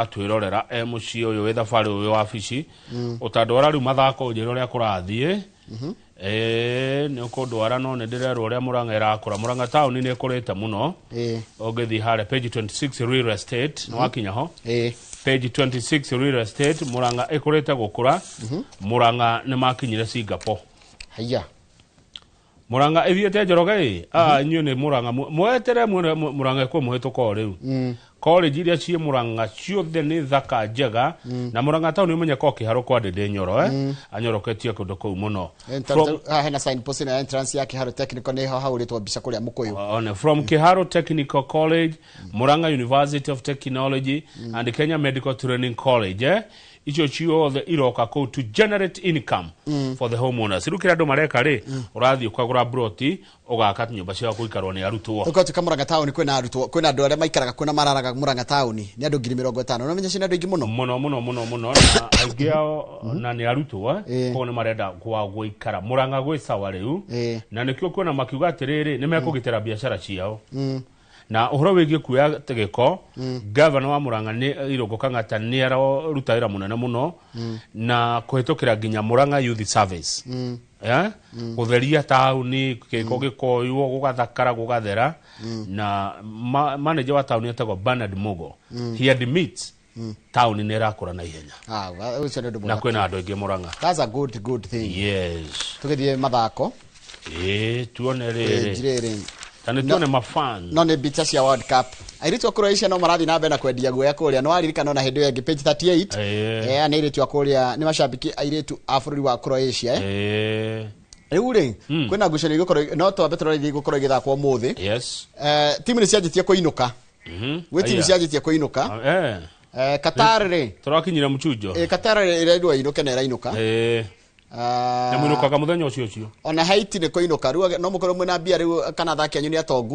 Atwĩrorera e mũciĩ ũyũ wĩ thabarĩ ũyũ wĩ wabici ũtandwara rĩu mathako ũnjĩre ũrĩa kũrathiĩ. Ĩĩ, nĩ ũkũndwara no nĩ ndĩrerwo ũrĩa Mũrang'a ĩrakũra. Mũrang'a taũni nĩ ĩkũrĩte mũno. Ũngĩthiĩ harĩa page 26 real estate, nĩ wakinya ho? Ĩĩ. Page 26 real estate, Mũrang'a ĩkũrĩte gũkũra. Mũrang'a nĩ makinyire Singapore. Haiya. Mũrang'a ĩthiĩte Njoroge ĩ. Ah, inyuĩ nĩ Mũrang'a mwetere muone Mũrang'a ĩkũmũhĩtũka o rĩu. College iria ciĩ Mũrang'a ciothe nĩ thaka njega na Mũrang'a taũni ũmenye ko kĩharũ kwa Ndĩndĩ Nyoro anyoroketie kũndũ kũu mũno. Haha hena signpost ĩno ya entrance ya Kiharu Technical, nĩho hahũrĩtwo mbica kũrĩa Mũkũyũ. One, from Kiharu Technical College, Murang'a University of Technology and Kenya Medical Training College, icio ciothe iroka kũu to generate income for the homeowners. Rĩu kĩrĩa andũ mareka rĩ, ũrathiĩ ũkagũra broti, ũgaka nyũmba cia gũikarwo nĩ arutwo. Ũgatuĩka Murang'a taũni kwĩna arutwo, kwĩna andũ arĩa maikaraga kuo na mararaga Murang'a taũni nĩ andũ 50,000. Ũramenya acio nĩ andũ aingĩ mũno. Mũno mũno mũno mũno, na aingĩ ao na nĩ arutwo, koguo nĩ marenda gwa gũikara. Murang'a gwĩ sawa rĩu. Na nĩkĩo kuona makiuga atĩrĩrĩ, nĩ mekũgitĩra biacara ciao. Na ũhoro wĩgiĩ kuoya gĩko, gavana wa Murang'a nĩ Irũngũ Kang'ata nĩ aroruta wĩra mũnene mũno na kũhĩtũkĩra nginya Murang'a Youth Service, gũtheria taũni, gĩko gĩkoywo, gũgathakara, gũgathera. Na manager wa taũni etagwo Bernard Mugo, he admits taũni nĩ ĩrakũra na ihenya. Ah, ũcio nĩ ũndũ Na mwega. kwĩna andũ aingĩ Murang'a. That's a good good thing. Tũgĩthiĩ mathako. Ĩĩ, tuone rĩrĩ. Rĩrĩ. Ta nĩ tuone mafan. No nĩ mbica cia World Cup. Airĩtu a Croatia no marathiĩ na mbere na kwendia guoya kũrĩa. Nĩ waririkana ona hĩndĩ ĩyo ĩngĩ, page 38? Ĩĩ. Eh, nĩ airĩtu a kũrĩa, nĩ macambĩki airĩtu a bũrũri wa Croatia. Rĩu rĩ, kwĩna ngucanio igũkorwo, no twambe tũrore iria igũkorwo igĩthakwo ũmũthĩ. Timu nĩ cianjĩtie kũinũka. Gwĩ timu Aya. cianjĩtie kũinũka. Qatar rĩ, Tũrakinyire mchujo. Qatar ĩrerwo ĩinũke na ĩrainũka. Na mũinũkaga mũthenya ũcio ũcio. Ona Haiti nĩ kũinũka. Rĩu no mũkorwo mwĩna mbia rĩu kana athaki anyu nĩ atongu.